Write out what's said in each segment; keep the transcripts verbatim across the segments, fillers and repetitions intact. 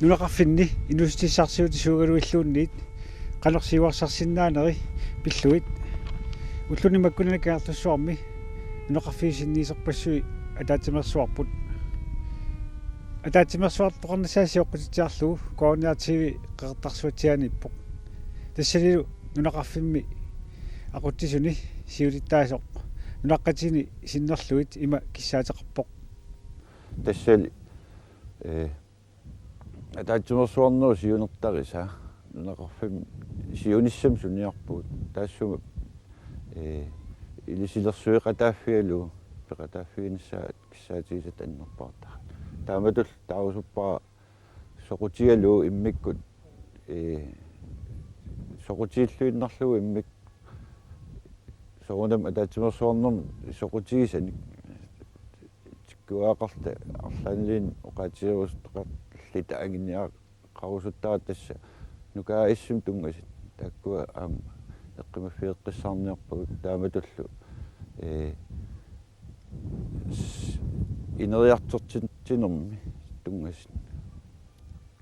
Nunaqarfinni inuussutissarsiutisuugaluilluunniit qanoq siuarsarsinnaaneri pillugit ulluni makkunani Kangerlussuarmi nunaqarfiit sinniiserpassuit ataatsimeersuarput. Ataatsimeersuartoqarnissaa sioqqutitsiarlugu Kuaarniartiivi Qeqertarsuatsiaaniippoq. Tassanilu nunaqarfimmi aqutsisuni siulittaasoq nunaqqatini sinnerlugit ima kissaateqarpoq. Tassali, eh, ataatsimeersuarnerup siunertarisa nunaqarfimmi siunissami suniarpugut taassuma, eh, ilisilersueqataaffigalugu peqataaffiginissaa kissaatigisatta annerpaartarput. Taamatullu taarusuppara soqutigalugu immikkut, eh, soqutigilluinnarlugu immik soorunami ataatsimeersuarnermi soqutigisanik tikkuagaqarluta arlaanniluunniit oqaatigerusuttaqarluta anguniaqqarusuttara tassa nukaajassamut tunngasut taakkua aamma eqqumaffigeqqissaarniarpagut taamatullu, eh, s-, ineriartortitsinermi tunngasut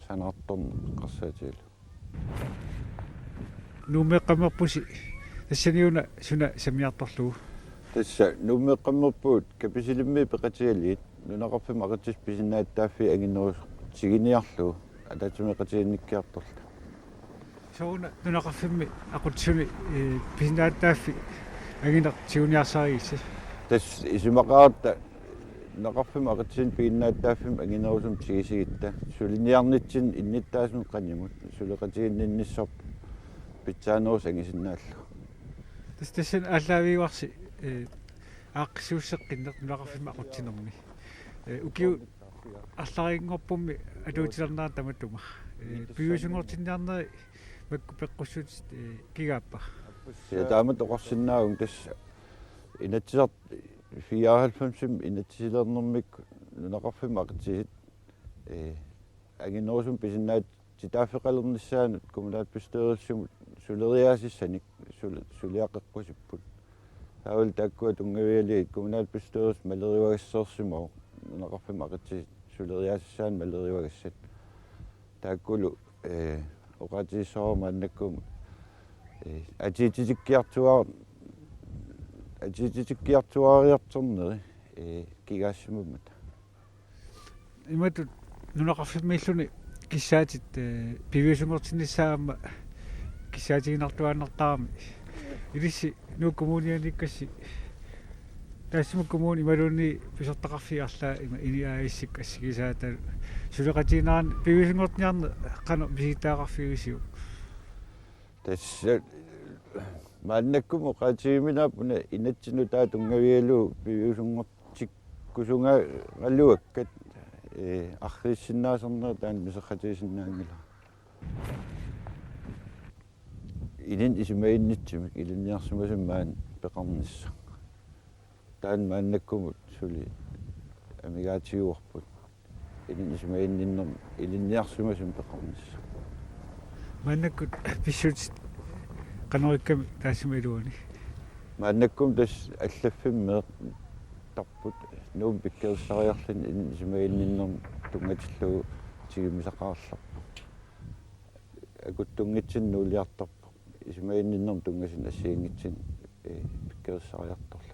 sanaartorneq eqqarsaatigalugu. Nuummeeqqammerpusi tassaniuna suna sammiartorlugu? Tassa Nuummeeqqammerpugut Kapisilimmiit peqatigalugit nunaqarfimmi aqutsisut pisinnaatitaaffii anginerusoq tiguniarlugu ataatsimeeqatigiinnikkiartorluta. Sooruna nunaqarfimmi aqutsisuni, eh, pisinnaatitaaffii angineq tiguniarsarigitsi? Tassa isumaqaratta nunaqarfimmi aqutsisuni pisinnaatitaaffimmi anginerusumik tigusigutta suliniarnitsinni innuttaasumut qanimut suleqatiginninnissarput pitsaanerusoq angisinnaallugu. Tassa tassani aallaaviuarsi, eh, aaqqissuusseqqinneq nunaqarfimmi aqutsinermi. Eh, ukiut arlariinngorpummi atuutilernerata tamatuma. Eh, piviusunngortinniarneri makku peqqussuutit, eh, kigaappa? Ja taamatut oqarsinnaavunga tassa Inatsisartut fireoghalvfemsimi inatsisilernermikkut nunaqarfimmi aqutsisut, eh, anginerusumik pisinnaatitaaffeqalernissaannut kommunalbestyrelsimut suleriaassissanik sul-, suliaqeqqusipput. Taavalu taakkua tunngavigalugit kommunalbestyrelsi maleriuagasseersimavoq nunaqarfimmi aqutsisut suleriaassissaannik maleriuagassat. Taakkulu, eh, oqaatigissavara maannakkut, eh, atiititikkiartuaa-, atiititikkiartuaariartorneri, eh, kigaassimammat. Imatut nunaqarfimmiilluni kissaatit, eh, piviusunngortinnissaat aamma kissaatiginartuaannartarami. Ilissi Nuuk Kommunianiikkassi taassuma kommuni imaluunniit pisortaqarfiit arlaat ima INI A/S-ikkut assigisaataat suleqatigiinneranni piviusunngortinniarneq qanoq misigittagaqarfigisiuk? Tassa maannakkut oqaatigiuminaappoq una inatsit nutaat tunngavigalugu piviusunngortikkusungaagaluakkat, eh, arriissinnaasarnerat taanna miserratigisinnaanngilara. Ilinnut isumaginnittumik ilinniarsimasumik maani peqarnissaq. Taanna maannakkumut suli amigaatigiuarput. Ilinnut isumaginninnermik ilinniarsimasumik peqarnissaq. Maannakkut pissutsit qanoq ikkamik taassuma iluani? Maannakkut tassa allaffimmi meerartarput Nuummi pikkorissariarluni ilinnut isumaginninnermik tunngatillugu tigummisaqarallarpoq. Akuttunngitsunik nuuliartarpoq. Isumaginninnermik tunngasut assigiinngitsunik, eh, pikkorissariartorluni.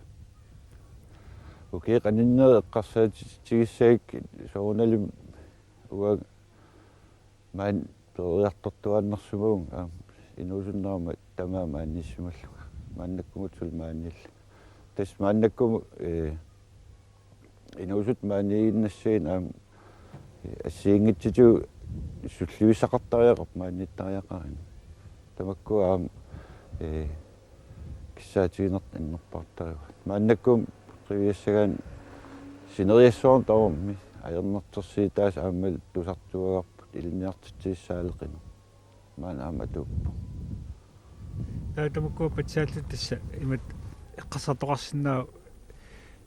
Ukiut qaninnerit eqqarsaatigissagikkit soorunalimi uanga maani peroriartortuaannarsimavunga aamma inuusunnerama tamaat maaniissimallunga. Maannakkumut suli maaniillunga. Tassa maannakkumut, eh, inuusuttut maaniiginnassagit aamma, eh, assigiinngitsutigut sullivissaqartariaqarput maaniittariaqarani. Tamakkua aamma, eh, kissaatiginartut annerpaartarivaat. Maannakkut qiviassagaanni sineriassuarnut tamarmi ajornartorsiutaasa aammalu tusartuagarput ilinniartitsisussaaleqineq. Maani aamma atuuppoq. Taava tamakkua patsisaalluta tassa imatut eqqarsartoqarsinnaavoq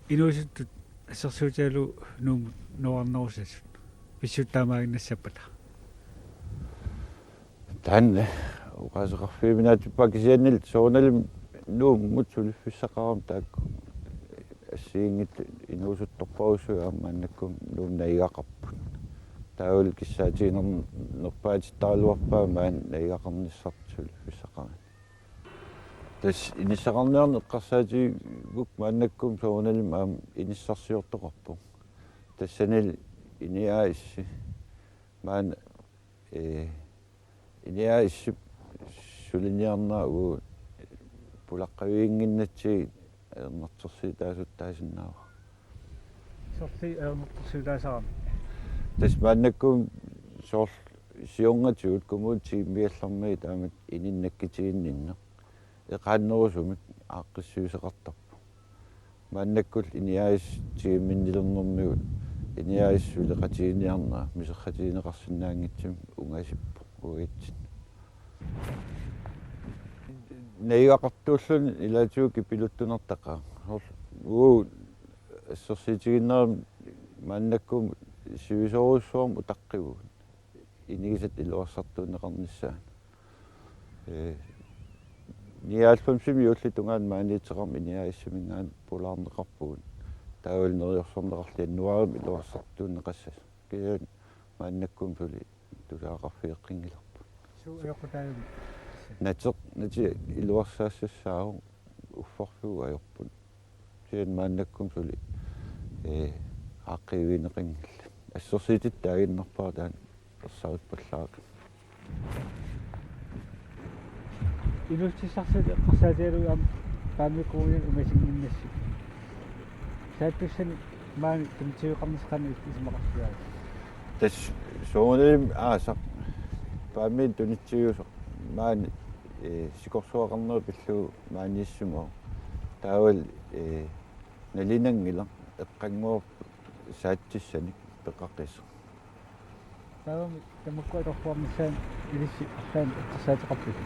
inuusuttut assersuutigalugu Nuummut nuuarnerusasut. Pissutsit taamaaginnassappata? Taanna oqaaseqarfigiminaatsippara kisiannili soorunalimi Nuummut suliffissaqarami taakku assigiinngitsut inuusuttorparujussuit aamma maannakkut Nuummut najugaqarput. Taavalu kissaatiginerpaatittaraluarpaa maani najugaqarnissarput suliffissaqarani. Tassa inissaqarniarneq eqqarsaatigalugu maannakkut soorunalimi aamma inissarsiortoqarpoq. Tassanilu INI A/S maani, ee, INI A/S-ip suliniarnera uagut pulaqqaviginnginnatsigit ajornartorsiutaasuttaasinnaavoq. Sorliit ajornartorsiutaasarami? Tassa maannakkut soorlu siornatigut kommunit tikimmilluarmagit taamatut INI-t nakkutiginninneq eqaannerusumik aaqqissuussaqartarpoq. Maannakkullu INI A/S tigumminnilernermigut INI A/S suleqatigiinniarnera miserratigineqarsinnaanngitsumik ungasippoq uatsinnut. Najugaqartuulluni ilaatigut kipiluttunartaqaaq. Soorlu uagut assersuutigiinnermi maannakkut sivisoorujussuarmik utaqqivugut inigisatta iluarsartuunneqarnissaanut. Ee, nioghalvfemsimi juullitungaani maaniittoqarmat INI A/S-iminngaanniit pulaarneqarpugut. Taavalu neriorsorneqarluta januaarimi iluarsartuunneqassasoq. Kisianni maannakkut suli tusagaqarfigeqqinngilarput. Suut ajoqutaavigit? Nateq, nateq iluarsaassaaq uffarfiup ajorput. Kisianni maannakkut suli, ee, aaqqiivigineqanngillat. Assersuutitta taaginnarpara taanna ersarippallaaqimmat. Inuussutissarsiutit eqqarsaatigalugit aamma Paamikkut Kommunia ungasinnginnassuk. Saattussanik maani tunitsiveqarnissaq qanoq isumaqarfigaat? Tassa soorunalimi aasaq Paamiunut tunitsiviusoq maani, ee, sikorsuaqarneq pillugu maaniissimavoq. Taavalu, ee, nalinanngilaq eqqannguarput saatsissanik peqaqisoq. Taavami tamakku atorluarnissaanut ilissi arlaannik eqqarsaateqarpisi?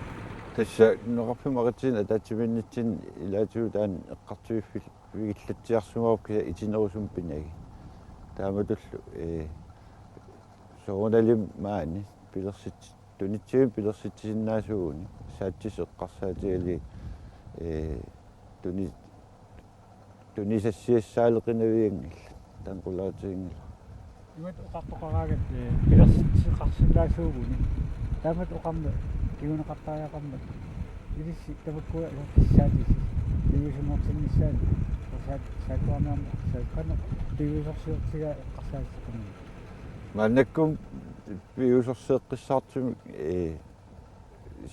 Tassa nunaqarfimmi aqitsinnut ataatsimiinnitsinni ilaatigut taanna eqqartuiffigillatsiarsimavoq kisianni itinerusumik pinagit. Taamatullu, ee, soorunalimi maani pilersit-, tunitsivimmik pilersitsisinnaasuuguni saatsissat eqqarsaatigalugit, ee, tuni-, tunisassiassaaleqinavianngillat, taanna qulaatiginngilaq. Imatut oqartoqaraangat, ee, pilersitseqarsinnaasuuguni. Taamatut oqarmat kinguneqartariaqarmat ilissi tamakkua isertissaatisi piviusunngortinnissaanut saat-, saattuarniarneq saat-, qanoq piviusorsiortigaa eqqarsaatigineqarnermi? Maannakkut piviusorseeqqissaartumik, ee,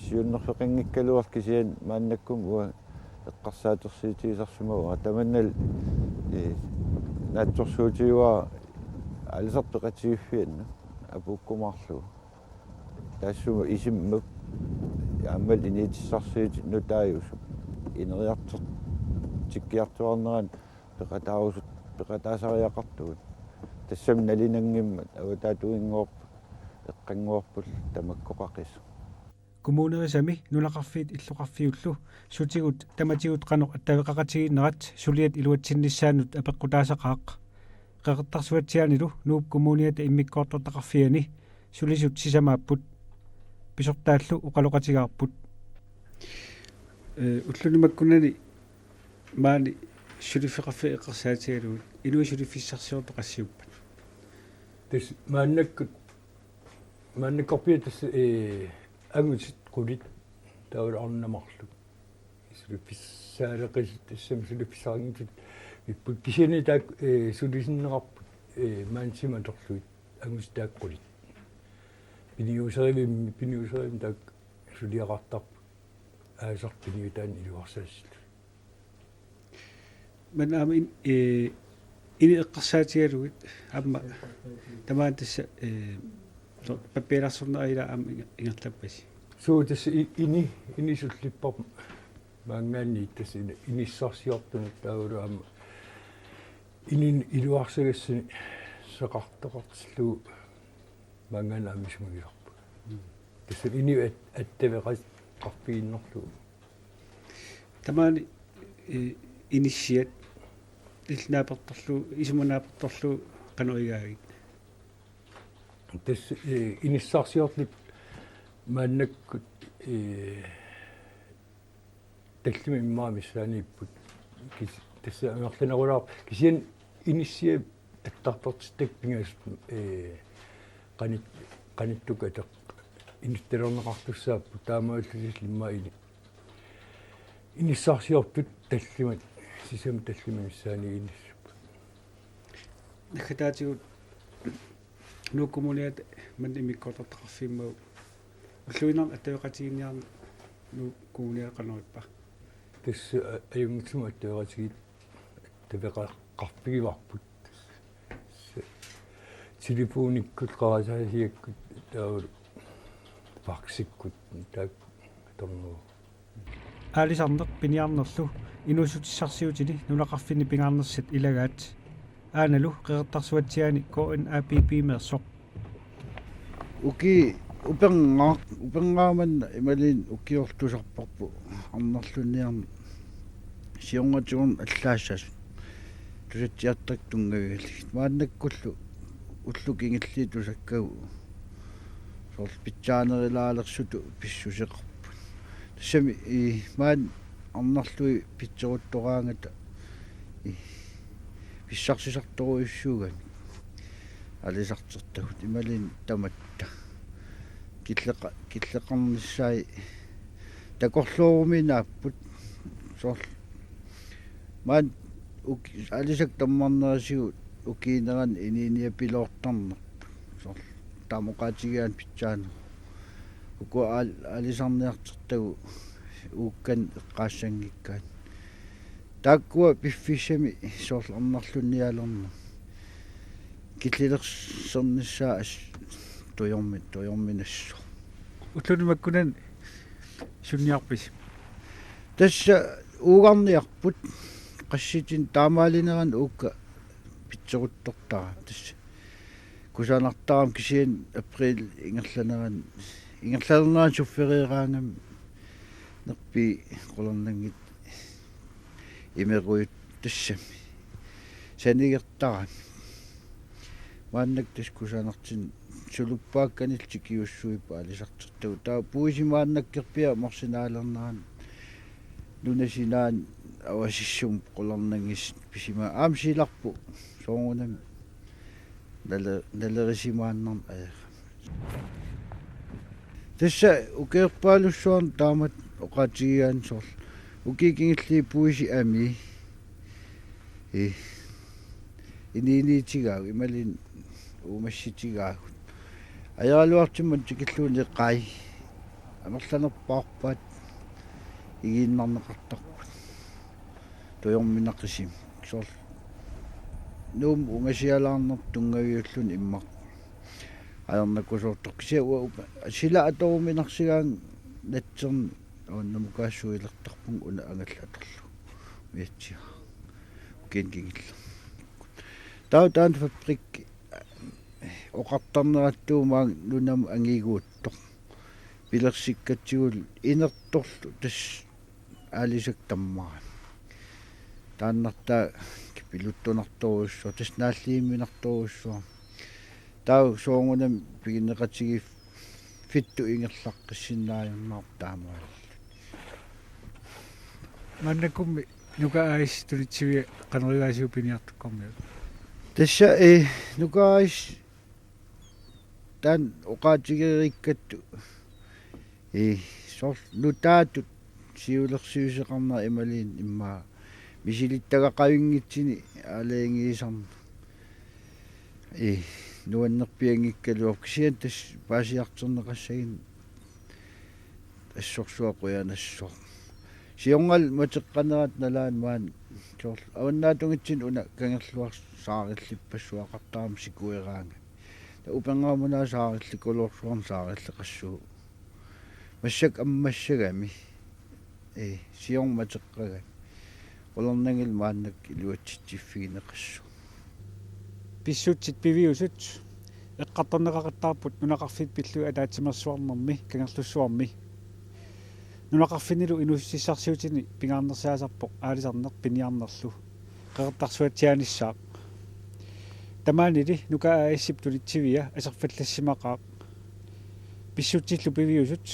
siunnerfeqanngikkaluarluni kisianni maannakkut uanga eqqarsaatersuutigisarsimavara. Tamannalu, ee, naatsorsuutigivara aalisartut peqatigiiffiannut apuukkumaarlugu. Taassuma isummat aammalu inuutissarsiutit nutaajusup ineriartortikkiartuaarnerani peqataarusut-, peqataasariaqartugut. Tassami nalinanngimmat avataatiginngorput eqqannguarput tamakku qaqisoq. Kommunerisami nunaqarfiit illoqarfiullu sutigut tamatigut qanoq attaveqaqatigiinnerat suliat iluatsinnissaannut apeqqutaasaqaaq. Qeqertarsuatsiaanilu Nuup Kommuniata immikkoortortaqarfiani sulisut sisamaapput. Pisortaallu oqaloqatigaarput. Ee, ulluni makkunani maani suliffeqarfiit eqqarsaatigalugit inuit suliffissarsiortut qassiuppat? Tassa maannakkut, maannakkorpiaq tassa, ee, angutit qulit taavalu arnat marluk. Suliffissaaleqisut tassami suliffissaqanngitsut ipput kisianni taakku, ee, sulisinneqarput, ee, maani simat atorlugit angutit taakku qulit. Piniuserivimmi, piniuserivimmi taakku suliaqartarput. Aasaq piniutaanni iluarsaassillugit. Maani aamma in-, ee, INI eqqarsaatigalugit aamma tamaani tassa, ee, so-, pappialarsorneq ilaa aamma inger-, ingerlappasi? Suu tassa i-, INI, INI sullipparput maanngaanniit tassa ini-, inissarsiortunut taavalu aamma INI-p iluarsagassanik seqartoqartillugu maanngaanniit aamma isumagilarput. Mm. Tassa INI at-, attaveqarfigiinnerlugu. Tamaani, ee, inissiat illit naapertorlugu, isummat naapertorlugu qanoq igaagit? Tassa, ee, inissarsiorluni maannakkut, ee, tallimat immaqa missaaniipput. Kis-, tassa amerlanerulaarpoq. Kisianni inissiat attartortittakkat pingasut, ee, qanit-, qanittukkut ateq-, inissalerneqartussaapput, taamaalillutillu immaqa ini-, inissarsiortut tallimat, sisamat tallimat missaaniiginnassapput. Naggataatigut Nuuk Kommuniata maani immikkoortortaqarfimmut ulluinnarni attaveqatigiinniarneq Nuuk Kommuniata qanoq ippa? Tassa a-, ajunngitsumik attaveqatigiit attaveqarfigivarput. Tassa telefonikkut, qarasaasiakkut, taava faxikkut, taakku atorneruvoq. Aalisarneq piniarnerlu inuussutissarsiutini nunaqarfinni pingaarnersat ilagaat. Aanalu Qeqertarsuatsiaani K N A P P-meersoq. Uki-, upernaaq-, upernaaq manna imaluunniit ukiorlu tusarparput arnarlunniarneq. Siornatigut allaassasut tusatsiartakkat tunngavigalugit. Maannakkullu ullut kingulliit tusakkagut soorlu pitsaanerulaalersutut pissuseqarput. Tassami i maani arnarlui pitseruttoraangata i pissarsisartorujussuugamik aalisartertagut imaluunniit tamatta. Killeqa-, killeqarnissaat takorlooruminaapput soorlu maani uk-, aalisakkat tammarnerisigut ukiuunerani inuuniapiloortarnerput. Soorlu taama oqaatigigaanni pitsaaneq. Uku aal-, aalisarniartertagut uukkanik eqqaassanngikkaanni. Taakkua piffissami soorlu arnarlunnialernermi killilersornissaa as-, tujormi-, tujorminassaaq. Ulluni makkunani sunniarpisi? Tassa uugarniarput qassitinnut taamaalinerani uukka pitseruttortarami. Tassa kusanartarami kisianni april ingerlanerani, ingerlanerani suffereeraangami nerpii qularnanngitsut imerujut tassami sanigertarami. Maannakkut tassa kusanartumik suluppaakkanillu tikiussuipput aalisartertagut. Taava puisi maannakkorpiaq marsinaalernerani nunap sinaani avasissumut qularnanngitsut pisimapput. Aamma silarput soorunami nale-, nalerisimaannarneq ajorami. Tassa ukiorpaalussuarni taamatut oqaatigigaanni soorlu ukiut kingulliit puisi amii. Ii. Inuuniutigaagut imaluunniit uumassitigaagut. Ajoraluartumik tikillugu neqai amerlanerpaarpaat igiinnarneqartarput. Tujorminaqisimik. Soorlu Nuummut ungasialaarnerput tunngaviulluni immaqa ajornakusoortoq. Kisianni uanga upa-, sila atoruminarsigaangat natserni uanga namukaassuilertarpunga una angallat atorlugu. Ujatsiaq. Ukiuni kingullerni. Taava taanna fabrikki oqartarnerattuumaanga nunamut angiguuttoq. Pilersikkatsigu inertorlu tassa aalisakkat tammarami. Taannartaa kipiluttunartorujussuaq, tassa naalliimminartorujussuaq. Taava soorunami piginneqatigiiffittut ingerlaqqissinnaajunnaarpoq taamaalillutik. Maannakkummi Nuka A/S tunitsivia qanoq iligaasiuk piniartukkormiut? Tassa, eh, Nuka A/S taanna oqaatigereerikkattut, eh, soorlu nutaatut siulersuisoqarnera imaluunniit immaqa misilittagaqavinngitsuni aalajangiisarneq. Eh, nuannerpianngikkaluarpoq kisianni tassa paasiartorneqassaginnarpoq assorsuaq qujanassaaq. Siornallu mateqqanerata nalaani maani soorlu avannaatungitsinni una kangerluarsi saarillippassuaqartarami sikueraangami. Taava upernaaq manna saarillikuloorsuarnik saarilleqassuuvoq. Massakkut ammassagami. Ee, siorna mateqqagami. Qularnanngilaq maannakkut iluatsitsiffigineqassaaq. Pissutsit piviusut eqqartorneqaqattaarput nunaqarfiit pillugit ataatsimeersuarnermi Kangerlussuarmi. Nunaqarfinnilu inuussutissarsiutini pingaarnersaasarpoq aalisarneq piniarnerlu Qeqertarsuatsiaanissaaq. Tamaanili Nuka A/S-ip tunitsivia aserfallassimaqaaq. Pissutsillu piviusut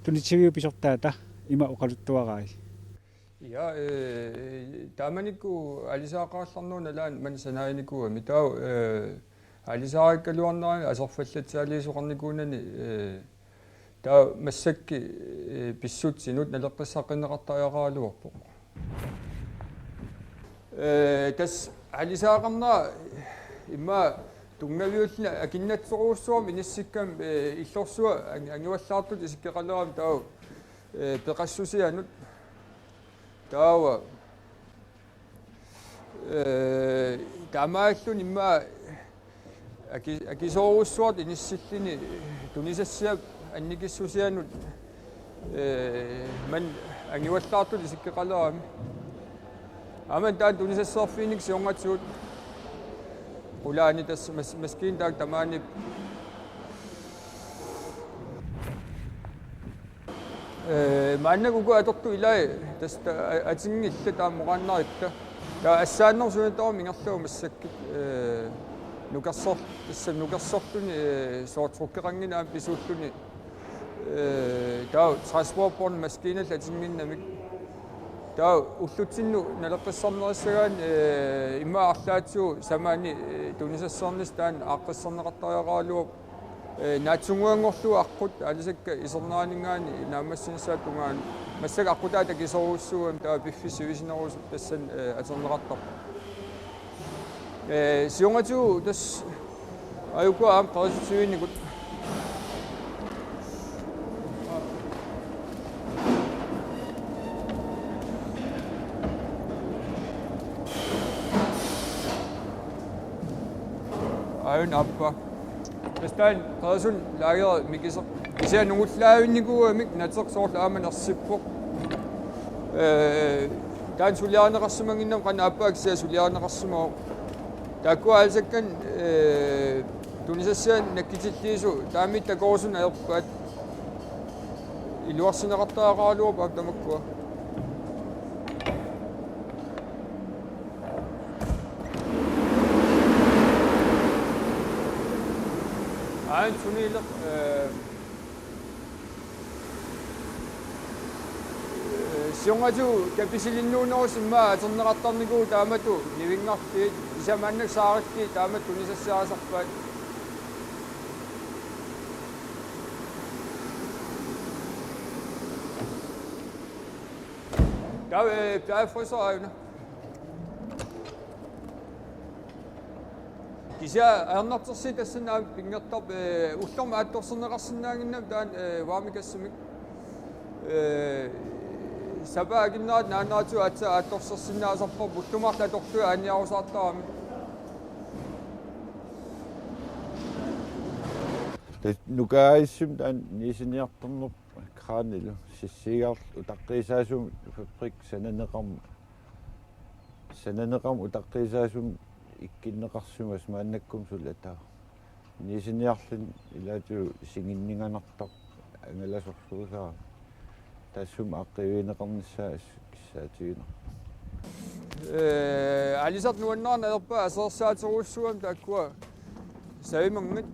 tunitsiviup pisortaata ima oqaluttuarai. Ja, eh, taamanikkut aalisaaqarallarnerup nalaani maani sanaanikuugami. Taava, eh, Aalisaarikkaluarnerani aserfallatsaaliisoqarnikuunani, eh, taava massakkut, eh, pissutsinut naleqqissaqqinneqartariaqaraluarpoq. Eh, tassa aalisaaqarnera immaqa tunngaviulluni akinnattorujussuarmik inissikkami, eh, illorsua ang-, angivallaartutut isikkoqalerami taava, eh, peqassusianut. Taava, eh, taamaalluni immaqa aki-, akisoorujussuartut inissilluni tunisassiap annikissusianut, eh, maanna angivallaartutut isikkoqalerami. Aamma taanna tunisassaarfiinik siornatigut qulaani tassa mas-, maskiina taanna tamaani. Eh, maannakkut uku atortut ilai tassa ta-, a-, atinngillat taammoqaannarikka. Taava assaannerup suna tamarmi ingerlavoq massakkut, eh, nukersor-, tassa nukersorluni, eh, soorlu trukkeqanngilaq aamma pisuulluni. Eh, taava transportbånd maskiinallu atinnginnamik. Taava ullutsinnut naleqqissarnerissagaanni, eh, immaqa arlaatigut samani, eh, tunisassaarnissaq taanna aaqqisserneqartariaqaraluarpoq. Eh, naatsunnguanngorlugu aqqut aalisakkat iserneraninngaanniit naammassinissaata tungaanut. Massakkut aqqutaata akisoorujussuugami taava piffissaq sivisunerusoq tassani, eh, atorneqartarpoq. Eh, siornatigut tassa aajukua aamma qerisutivinikut. Aajuna aappaa. Tassa taanna qerisunik laageri mikisoq. Kisianni nungullaavinnikuugamik nateq soorlu aamma nersippoq. Eh, taanna suliarineqarsimannginnami qanoq aappaa kisianni suliarineqarsimavoq. Taakkua aalisakkanik, eh, tunisassianik nakkutilliisut taamani takorusunik ajorpaat. Iluarsineqartariaqaraluarpoq aamma tamakkua. Aajuna sunileq, eh, eh, siornatigut kapisilinnuunerusoq immaqa atorneqartarnikuuvoq taamatut nivinngarfiit, isamaannak saarilliit taamatut tunisassiarisarpaat. Taava, eh, piaffriseri aajuna. Kisianni ajornartorsiut tassani aamma pinngortarpoq, eh, ullormut aattorserneqarsinnaannginnami taanna, eh, varmekassemik. Eh, sapaat akunnerata naanneratigut aatsaat aattorsersinnaasarparput ullut marluk atorlugit aanniarusaartaramik. Tassa nukaajussummik taanna niisiniartornerpoq kraanilu sissigaarluni utaqqiisaasumik fabrik sananeqarmat. Sananeqarmat utaqqiisaasumik ikkunneqarsimasoq maannakkut suli ataavoq. Niisiniarluni ilaatigut singinninganartoq angalasorsuusarami. Taassuma aaqqiivigineqarnissaa kissaatiginarpoq. Eh, aalisartut nuannaarneq ajorpaat asersaaterujussuugami taakkua savimanngit.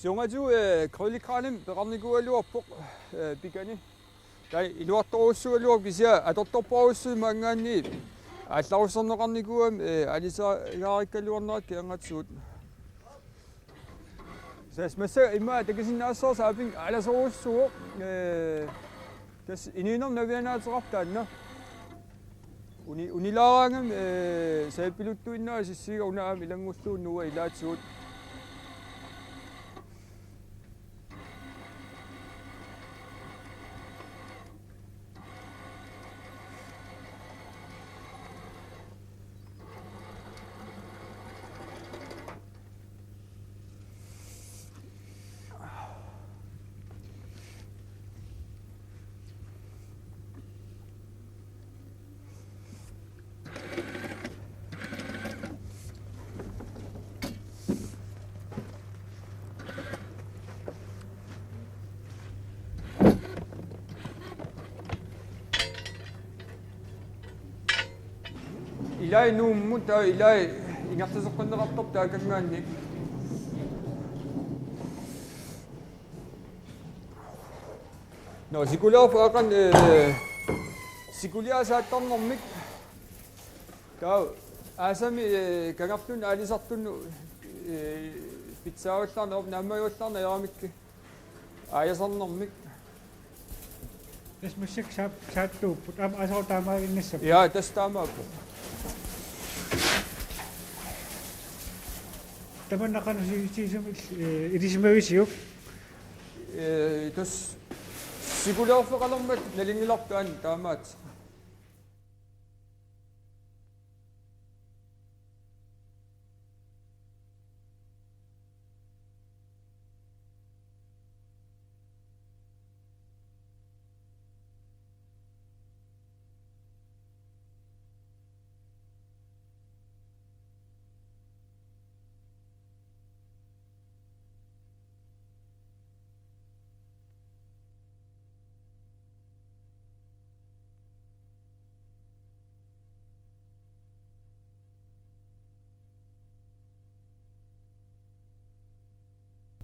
Siornatigut, eh, Krøllekranen peqarnikuugaluarpoq, eh, pikani. Taava iluartorujussuugaluarpoq kisianni atortorparujussuuvoq maanngaanniit aallarusserneqarnikuugami, eh, aalisaarikkaluarnerat kingornatigut. Tassa massakkut immaqa takusinnaassooq saapinga aalasorujussuuvoq, eh, tassa inuunermi navianaateqarpoq taanna. Uni-, unilaaraangami, eh, saapiluttuinnaq sissiga una aamma ilanngullugu nuua ilaatigut. Ilai Nuummut, taava ilai ingerlateqqinneqartarpoq taakanngaanniit. Nå, sikuliarfik aqqan, eh, sikuliasaattarnermik. Taava aasami, eh, kangerlunnut aalisartunut, eh, pitsaavallarneq, naammagivallarneq ajoramikkit. Aajasarnermik. Tassa massakkut saap-, saattuupput. Aamma aasaq taamaaginnassapput. Ja, tassa taamaappoq. Tamanna qanoq si-, siusumi, eh, ilisimavisiuk? Eh, tassa sikuliarfeqalermat nalunngilarput aamma taamaat.